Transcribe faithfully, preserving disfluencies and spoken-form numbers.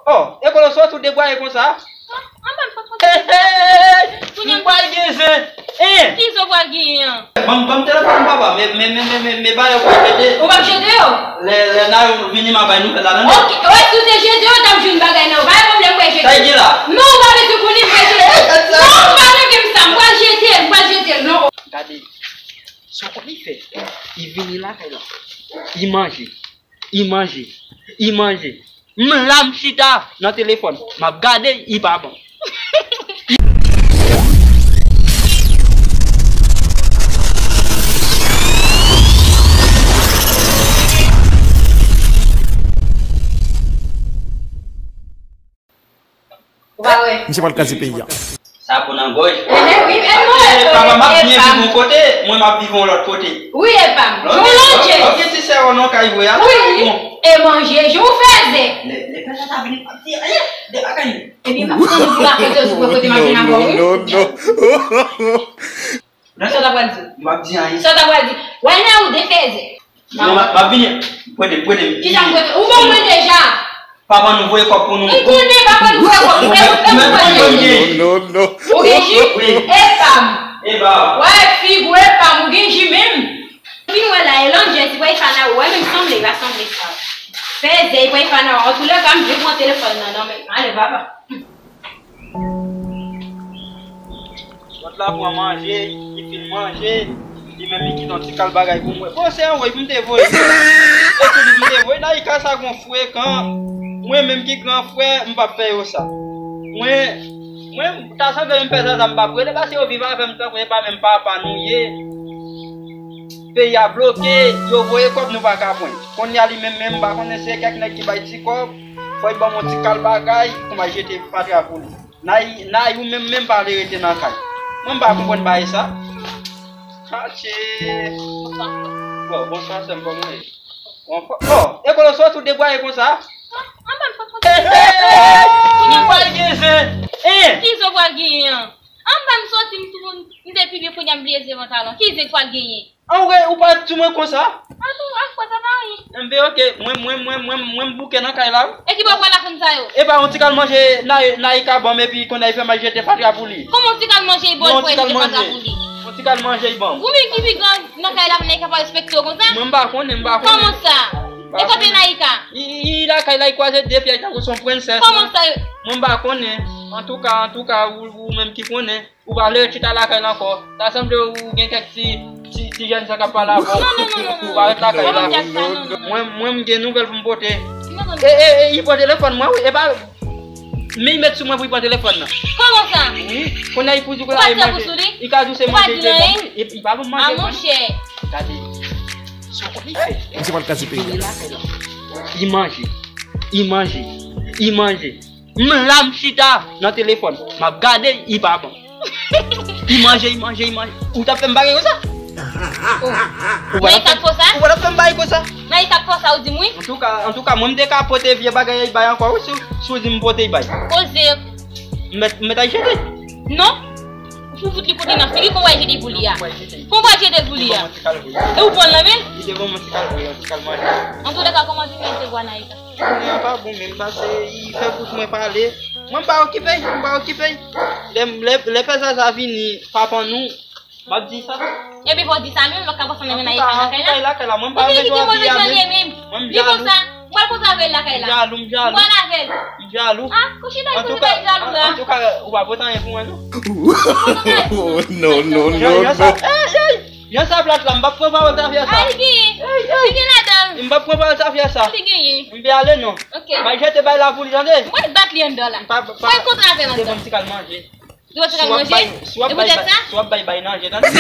Oh, e kolo sòti ou debwaye konsa? An, an ban m fòk konsa. Hey, hey, hey, hey. Kounye a m pral gen zen. Hein? Ki zen w pral genyen an? Ban m, ban m telefòn papa, men, men, men, men, men, men bagay ou pral jete. Ou p ap jete yo? Lè, lè n a vini m a bay nouvèl la, non? Ok, wè, si w te jete yo, w t ap jwenn bagay nan yo. Pa gen pwoblèm, mwen jete. Sa y gen la? Non, ou pa bezwen konnen, mwen jete. Non, ou pa leve m sa, m pral jete l, m pral jete l, non. Gade, sa w konn li fè? Li vini lakay la. Li manje. Li manje. Li manje. M la m chita nan telefòn. M ap gade, li pa bon. Ou pa wè? Misye pral kraze peyi a. Sa pou nan gòj. Ehe, wi, e mwen, e papa, m ap byen viv yon kote, mwen m ap viv yon lòt kote. Wi, e pa m. Lòt gen ti sè w nan kay vre a. Wi, e manje, jan w fèzè. Lè, lè pè sa ta vini, m ap di anyen de bagay. Ebyen, m ap tann ou pou rakonte sou kote m ap vin avè w, wi. Non, non, non. Sa w ta pral di? M p ap di anyen. Sa w ta pral di? Wè, nan ou defèzè. Non, m ap, m ap vini. Prete m, prete m. Kisa m prete? Ou ban mwen deja. Papa nou voye kòb pou nou. M konnen papa nou voye kòb. Ou gen, ou gen, ou gen. Non, non, non. Ou gen ji? Wi. Epa m. Epa. Wè, figi w epa m, ou gen ji menm. Fin wè la, e landjè, si w pa fana, wè, menm sanble, pa sanble. Fèzè, e pa fana, antoulèka, m vle pran telefòn nan, nan men, ale, papa. Lòt la pran manje, li fin manje, li menm li kite yon ti kal bagay pou mwen. Bon, se yon woy pou m te voye. Se tou li pou m te voye. Naika sa gon frekan. Mwen menm ki gran frè, m p ap fè yo sa. Mwen, mwen, ta sanble menm pè Zaza m p ap rele, paske yo viv avè m tankou se pa menm papa nou ye. Peyi a bloke, yo voye kòb nou pa ka pran. Kounye a li menm menm, m pa konnen se kèk nèg ki bay ti kòb, fò l ban m yon ti kal bagay pou m al jete fatra pou li. Nay, Nay, ou menm menm pa vle rete nan kay. Mwen m pa konprann bagay sa. Atye. Bon, bonswa sè m, kòman w ye? Bon, oh, e kolo sòti ou debwaye konsa? An ban m fòk konsa. Hey, hey, hey, hey. Ou pral gen zen. Hein? Ki zen w pral genyen an? An ban m sòti, m tou, m te pi byen kounye a m bliye zen pantalon. Ki zen w pral genyen? Anwey, ou pa di mwen konsa? An tou, an fwa sa pa anyen. Enben, ok, mwen, mwen, mwen, mwen, mwen m bouke nan kay la, wi. E ki bò w pral aprann sa yo? Epa, yon ti kal manje, Nay, Naika ban m, epi kounye a li fè m al jete fatra pou li. Kòman yon ti kal manje, li ba w pou al jete fatra pou li? Yon ti kal manje, li ban m. Ou menm ki pi gran nan kay la, Naika pa respekte w konsa? Mwen m pa konnen, m pa konnen. Kòman sa? E kote Naika? Li, li lakay la, li kwaze de pye, li tankou se yon prensès. Kòman sa? Mwen m pa konnen. Antouka, antouka, ou, ou menm ki konnen. Ou pa vle ret chita lakay la ankò. Ta sanble ou gen kèk ti, ti, ti jèn sa k ap pale avè w. Non, non, non, non, non. Ou pa ret lakay la. Kòman m di ak sa? Non, non, non. Mwen, mwen, m gen nouvèl pou m pote. Non, non, non. E, e, e, li pran telefòn mwen, wi. E pa, men li met sou mwen pou li pran telefòn nan. Kòman sa? Wi. Kounye a li pou di w la, li manje. Ou pa di anyen? Li ka di w se manje li te ban mwen. E, li pa ban m manje, mwen. A, monchè. Gade. Sa w konn li fè? Misye pral kraze peyi a. Li manje. Li manje. Li manje. M la m chita nan telefòn. M ap gade, li pa bon. Li manje, li manje, li manje. Ou t ap fè m bagay konsa? Oh. Ou pa t ap fè m bagay konsa? Nan eta k fò sa ou di m wi. Antouka, antouka, mwen m te ka pote vye bagay li bay ankò, wi, si, si w di m pote li bay. Koze. M mèt, m mèt al jete. Non. Ou fout li kote nan figi, kon w al jete pou li a. Kon w al jete pou li a. E ou pran l nan men l? Li te ban mwen ti kal, yon ti kal manje. Antoulèka, kòman ti manje te gwa nan eta? Kounye a pa bon menm, paske li fè bouch mwen pale. Mwen m pa okipe, m pa okipe. Lè, lè, lè pè Zaza vini, papa nou, m ap di sa. Epi fò w di sa menm, lòt ka pase nan men nan eta nan kay la. Antouka, antouka, li lakay la, mwen m pa renmen jodi a menm. Mwen m jalou. Li konsa, m pral kontre avè l lakay la. M jalou, m jalou. M pral avè l. M jalou. Ah, kouchi dèyè kote bay jalou la. Antouka, ou pa pote anyen pou mwen, non. Non, non, non, non. Jan sa plat la, m p ap pran pawòl zafè sa. Ay, genyen. Li gen ladan l. M p ap pran pawòl zafè sa. Li genyen. M vle ale, non. Ok. Bay jete bay la pou li, tande? Mwen bat li anndan la. M pa, pa. Mwen kontre avè l anndan. Li te ban m ti kal manje. Li te ban m ti kal manje? E poutèt sa? Si w ap bay, bay nan je, tande?